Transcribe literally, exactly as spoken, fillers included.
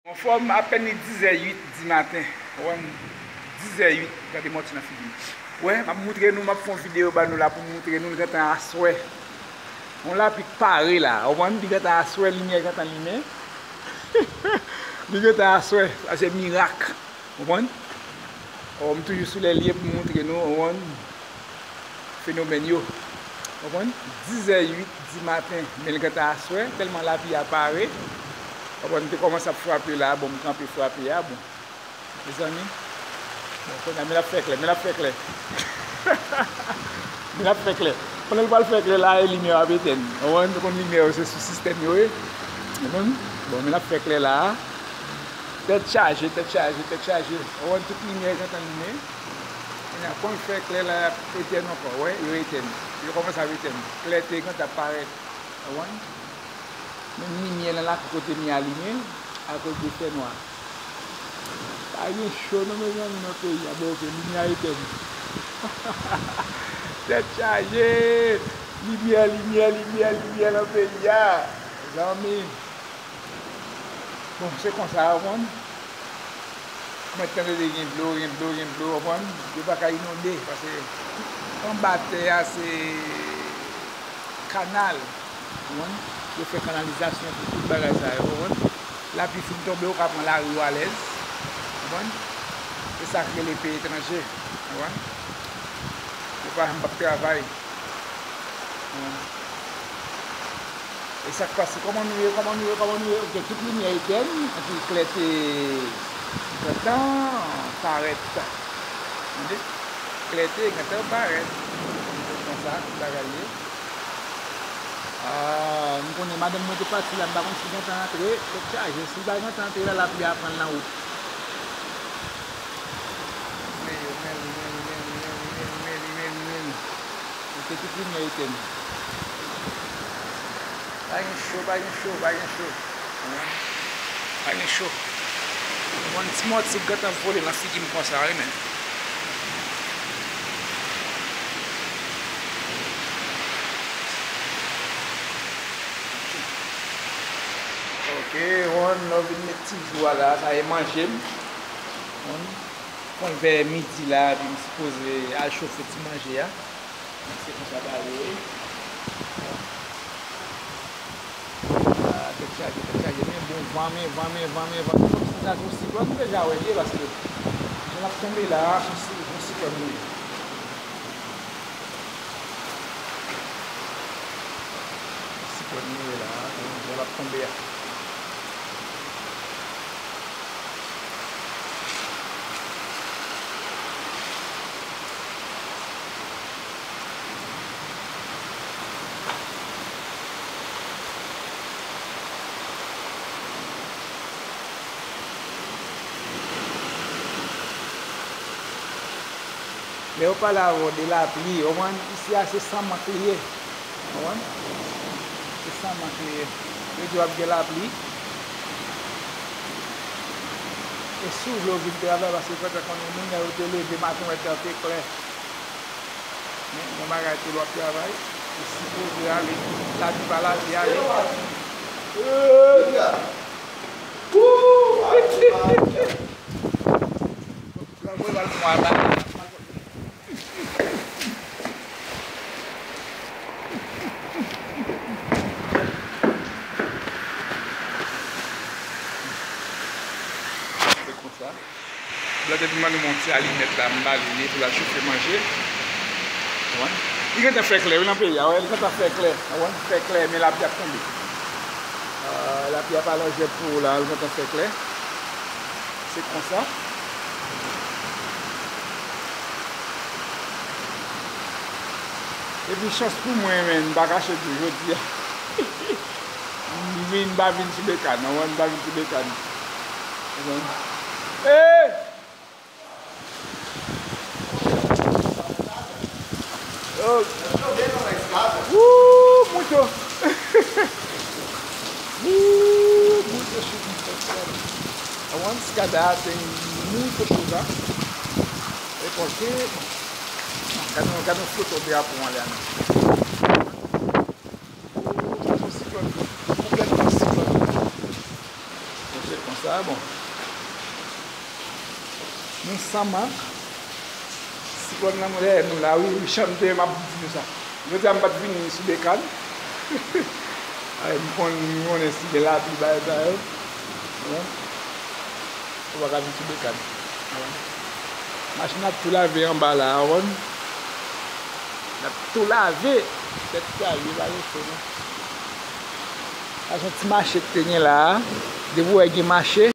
Anfòm, apèn li dizè uit di maten. Ou konprann? Dizè uit, gade mòti nan figi m. Wè, m ap moutre nou, m ap fè yon videyo ba nou la pou m moutre nou, li gentan aswè. Yon lapli k pare la, ou konprann? Li gentan aswè, limyè gentan limen. Li gentan aswè, sa se mirak. Ou konprann? Ò, m toujou sou lè l ye pou m moutre nou, ou konprann, fenomèn yo. Ou konprann? Dizè uit di maten, men l gentan aswè, tèlman lapli a pare. Ou konprann, m te kòmanse ap frape la, bon, m kanpe frape a, bon. Mezanmi, bon, kounye a, men l ap fè klè, men l ap fè klè. Men l ap fè klè. Pandan l pral fè klè la, e limyè yo ap etèn. Ou konprann, nou konn limyè yo, se sou sistèm yo ye. Ou konprann? Bon, men l ap fè klè la. Tèt chaje, tèt chaje, tèt chaje. Ou konprann, tout limyè gentan limen. Kounye a, kon l fè klè la, y ap etèn ankò. Wè, yo etèn. Yo kòmanse ap etèn. Klète gentan ap parèt. Ou konprann? Menm limyè nan lakou kote m ye a limen, akoz de fènwa. Pa gen cho non, mezanmi, nan peyi a. Bon, oke, limyè a etèn. Tèt chaje! Limyè, limyè, limyè, limyè nan peyi a. Zanmi. Bon, se konsa, ou konprann? Mwen tande de gen dlo, gen dlo, gen dlo, ou konprann? Yo pa ka inonde, paske anba tè a se kanal, ou konprann? Yo fè kanalizasyon pou tout bagay sa yo, ou konprann? Lapli fin tonbe, ou ka pran lari w alèz, ou konprann? Se sa k rele peyi etranje, ou konprann? Yo pa janm p ap travay. E sa k pase? Kòman nou ye? Kòman nou ye? Kòman nou ye? Oke, tout limyè etèn, epi klète gentan parèt. Tande? Klète gentan parèt. Konsa, tout bagay ye. Ah, m konnen madanm mwen te pati la, m pa konn si l gentan antre. Tèt chaje, si l pa gentan antre la, lapli a pran l nan wout. Men yo, men li, men li, men li. Oke, tout limyè etèn. Pa gen cho, pa gen cho, pa gen cho. Pa gen cho. Yon ti mòti k gentan vole nan figi m konsa, wi, men. Oke, Ron, lè w vin met ti jou a la, sa e manje m. Ron, Konn vè midi la, epi m sipoze al chofe ti manje a. Se konsa bagay yo ye. Ah, tèt chaje, tèt chaje. Men bon van, men van, men van, men van. Se kòmsi sa se yon siklòn, nou deja wè l ye, paske jan l ap tonbe la a, se yon si-, yon siklòn li ye. Siklòn li ye la, jan l ap tonbe a. Lè yo pale avè w de lapli, ou konprann, isi a se san mank li ye. Ou konprann? Se san mank li ye. Yo di w ap gen lapli. E si w vle w vin travay, paske w gentan konnen moun nan yo te leve maten, w wè tan te klè. Men, gen bagay tou lè w ap travay, ou sipoze ale. Lavi pa lavi ale. Travay al fon a la. Se konsa. Blan te vin mande m yon ti alimèt la, m ba li li pou l al chofe manje. Ou konprann? Li gentan fè klè, wi, nan peyi a, wè, li gentan fè klè. Ou konprann? Fè klè, men lapli ap tonbe. Ah, lapli a pa lanjè pou ou la, li gentan fè klè. Se konsa. Epi chans pou mwen, men, m pa kache di w jodi a. M vin, m pa vin sou bekàn, non, m pa vin sou bekàn. Ou konprann? Hey! Oh! Woo, muito! Woo, muito chique. I want skydiving, muito coisa. É porque, gade, gade yon foto de Japon ale a. Sa se yon siklòn, konplètman siklòn. Konsekans Sa bon. Nou san mank. Siklòn nan dèyè nou la, wi, wi, chante, m ap di nou sa. Jodi a, m pa t vini sou bekàn. Ay, m konn, m konnen si gen lapli, bagay sa yo. Ou pa ka vin sou bekàn. Machin ap tou lave anba la, ou konn. L ap tou lave. Tèt chaje, pa gen cho, non. Sa se yon ti mache k te gen la a. Depi w wè gen mache,